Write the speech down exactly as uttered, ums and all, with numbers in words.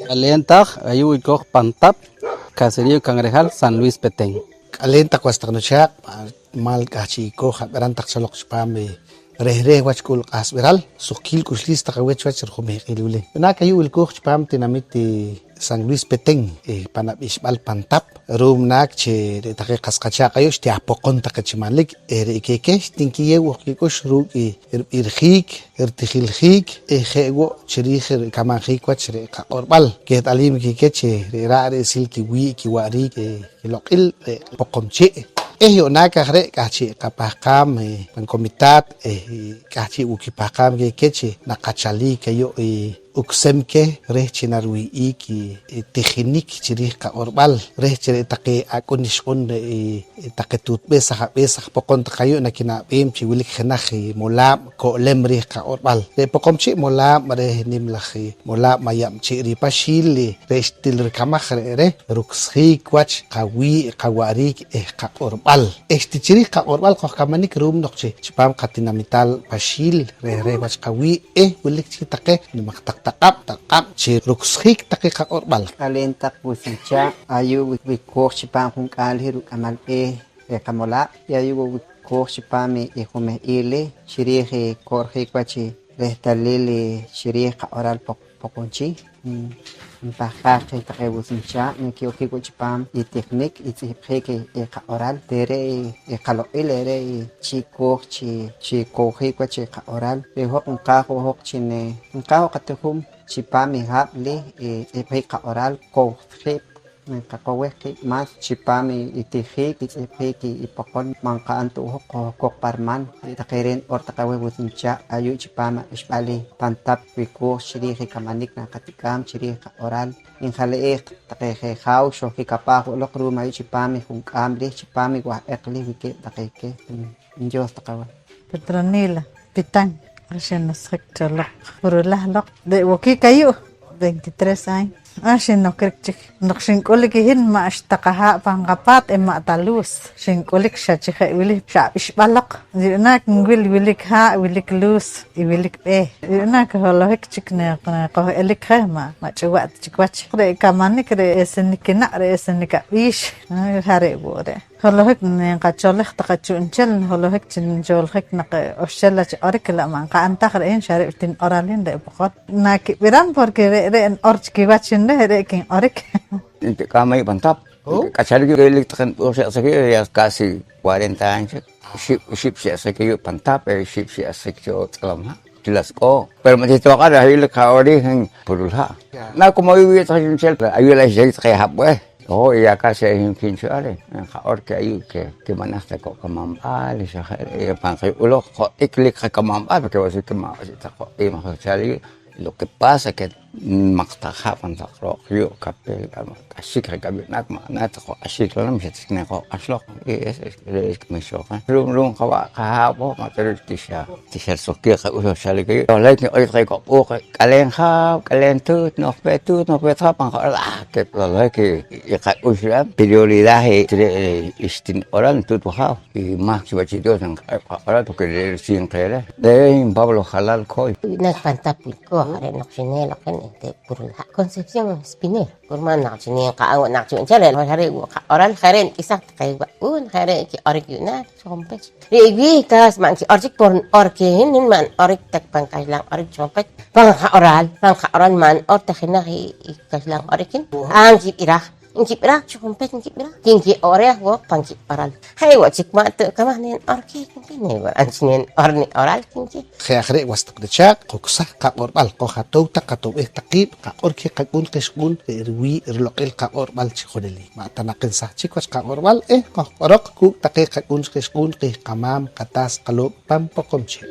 K'aleen taq, ayu' wilkooj pan Tap, Caserío Cangrejal, San Luis Petén. K'aleen taq was taq nuchaaq', mal k'ahchi' kooj ab'iram taq cho loq chipaam i reh reh wach k'ul q'ahsb'iral, suqkiil k'uxliis taq aweh chiwach rijumehq'iil wili. Yu'naak ayu' wilkooj chipaam tinamit i San Luis Petén, eh, pan ab'ixb'al pan Tap, ru'um naak chi re' taqe qas qachaaq' ayu' xti apoqon taqe chi manlik, eh, re' keh keh xtinkiyeew oq kik'ux ruuk' i rib'irjiik, ritijiljiik, eh, je' wo' chi riij rikamanjiik wach re' qaq'orb'al. Keht'aliim keh keh chi re' raa' ri'sil kiwii' kiwa'riik, eh, kiloq'il re' Poqomchi'. Eh yu'naak aj re' k'ahchi' qapahqaam, eh, pan komitaat, eh, k'ahchi' wo' kipahqaam keh keh chi naqachaliik ayu', eh, uksem keh reh chi nariwih'iik i, i tijinik chi riij qaq'orb'al, reh chi re' taqe ak'un ixq'un, re' i, i taqe tuutb'ees, ajab'ees, aj Poqon taq ayu' nakinab'eem chi wilik jenaj i molaab' ko'lem riij qaq'orb'al. Re' Poqomchi' molaab' reh nim laj i molaab' Mayab'chi' Ripaxiil, i re' xtil rikamaj re're' ruksjiik wach qawii', qawa'riik eh qaq'orb'al. Eh xti chi riij qaq'orb'al qojkamanik ru'um noq chi chipaam qatinamitaal Paxiil reh reh wach qawii' eh wilik chik taqe nimaq taq taq'ab' taq'ab' chi ruksjiik taqe qaq'orb'al. K'aleen taq wusin chaaq', ayu' wi-, wilkooj chipaam junk'aal i ruk'amal b'eeh reh qamolaab' eh ayu' wo' wilkooj chipaam i, i jumehq'iil i chi riij i ko'rjiik wach i rehtalil i chi riij qaq'oral Poq-, Poqomchi'. Npahqaaj keh taqe wusin chaaq' naki'okiik wo' chipaam i tijinik, i tz'ihb'jiik i, i qaq'oral. Re're' i, i qaloq'il, re're' i chi kooj chi, chi kowjiik wach i qaq'oral. Re' hoj nqaaj wo' hoj chi ne, nqaaj wo' qatijum chipaam i haab' li, i tz'ihb'jiik qaq'oral, kowjiik. Nqaqowej qiib' mas chipaam i, i tijiik, i tz'ihb'jiik i, i Poqon, ma' nqa'n ta wo' hoj qohkok pa riman. Re' taqe re' niq'or taq aweh wusin chaaq', ayu' chipaam ab'ixb'al i pan Tap wilkooj chi riij i kamanik naqatik'aam chi riij qaq'oral. Njale'eej taq taqe je jaaw, xojkikapaaj wo' loq ru'um ayu' chipaam i junk'aam riij, chipaam i wahq'eq riij wilkeeb' taqe keh. Nyoos taq aweh. Petronila Pitán, ar xinasjik cho loq, Purulha' loq. Re' wokiik ayu', veintitrés años. Ar xinokrik chik. Noq xink'ulik i hin, ma'xta qahaa' pan qapaat eh ma' ta luz xink'ulik, xa chi je' wili, xa ab'ixb'al loq. Yu'naak nwil wilik haa', wilik luz y wilik b'eeh. Yu'naak holohik chik ne-, neqoj-elik je, ma', ma' ch'uwa' ta chik wach. Re' kamanik, re' esenik kinaq', re' esenik ab'iix, ja re' wo' re'. Holohik nqacholej taqe chu'nchel, holohik chi ncholjik naq oxchel wach q'orik, la' ma' nqa'n taj re' hin, xa re' ti niq'oral hin re' Poqon. Nakib'iram porque re're' niq'or chi kiwach hin reh, re' kinq'orik. Ntik'aam ayu' pan Tap. Oh. K'acharik yu' elik taqe nib'ooj xe'sik yu', ya casi cuarenta años chik. Ixib', ixib' xe'sik yu' pan Tap, eh, ixib' xe'sik cho tz'alom ha'. Chi las k'o. Pero ma' ti toq'al reh ayu' lik qaq'or riij, Purulha'. Ya. Na como ayu' wi' taqe chu'nchel, ayu' la' xyeew taqe hab'eh. Oho, y acá xa hin kin cho ar, eh, qaq'or keh ayu' keh kimanaj taq ko' kamanb'al, xa je' re' pan qeh uloq, jo'tik lik qakamamb'al, porque wa' si kama-, si taq jo'tik ma' jochal ayu'. Lo que pasa que nimaq taq ha' pan taq rooq yu', kapel, k'axik je kab'inak, ma' na ta qo' k'axik la', ma' xa ta chik ne qo' k'axloq. Y es, es, es que me xoqa. Ru'um, ru'um qawa' qahaab' wo', ma' ta re' ti xa, ti xa risuqkiil qak'ux xchalik ayu'. Holohik niq'orik taqe koq'uuq, k'aleen haaw, k'aleen tuut, noq pe tuut, noq pe tjaa' pan qaq'oral, ah, que holohik i, i qak'ux re', prioridad i, re', i xtin q'oral, nituut wajaaw. Y mahk chiwach i Dios nqaq'eb' qaq'oral porque re' richin qeh reh. Re' hin Pablo Jalal Coy. Wi'nak pan Tap wilkooj, re' noq xineel loq hin, este, Purulha', Concepción Espinel. Kurman naq chi ninqa'n wo' naq chu'nchel, re' xa re' wo' qaq'oral, je' re' nik'isaj taqe wa'uun, je' re' kiq'orik yu'naak chi junpech. Re' i wiih, kaas ma' nkiq'or chik por niq'or keh hin, hin ma' niq'orik ta pan kaxlan q'orik chi junpech. Pan qaq'oral, pan qaq'oral ma' niq'or ta jenaj i, i kaxlan q'orik hin. Aa, nkib'iraj. Nkib'iraj chi junpech nkib'iraj, kinkiq'orej wo' pan kiq'oral. Je' wo' chik ma' ta kamaj neniq'or keh, kinki, ne wo' ach neniq'or niq'oral, kinki. Je' aj re' was taq nichaaq', qoksaj qaq'orb'al, qojatow taq qatob'ej taq qiib', qaq'or keh qak'uun qixq'uun re' riwii' riloq'il qaq'orb'al chi juneliik. Ma' ta naq nsahchik wach qaq'orb'al eh qojq'oroq kuuk' taqe qak'uun qixq'uun, qih qamaam, qataas, qalob' pan Poqomchi'.